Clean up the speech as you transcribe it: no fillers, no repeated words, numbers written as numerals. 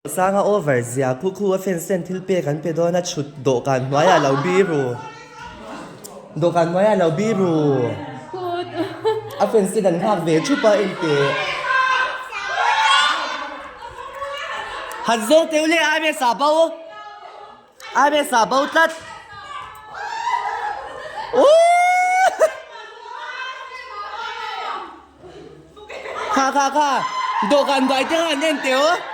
Sanga over zia khu khu a fans ten thil pek an pe dawn a chhut dawhkan hnuaiah lo biru dawhkan hnuaiah lo biru a fans ten an nghak ve thup a enteh han zawng teuh leh a ame sa bo ame sa bo tlat ooh kha kha kha dawhkan hnuai te khan en teuh.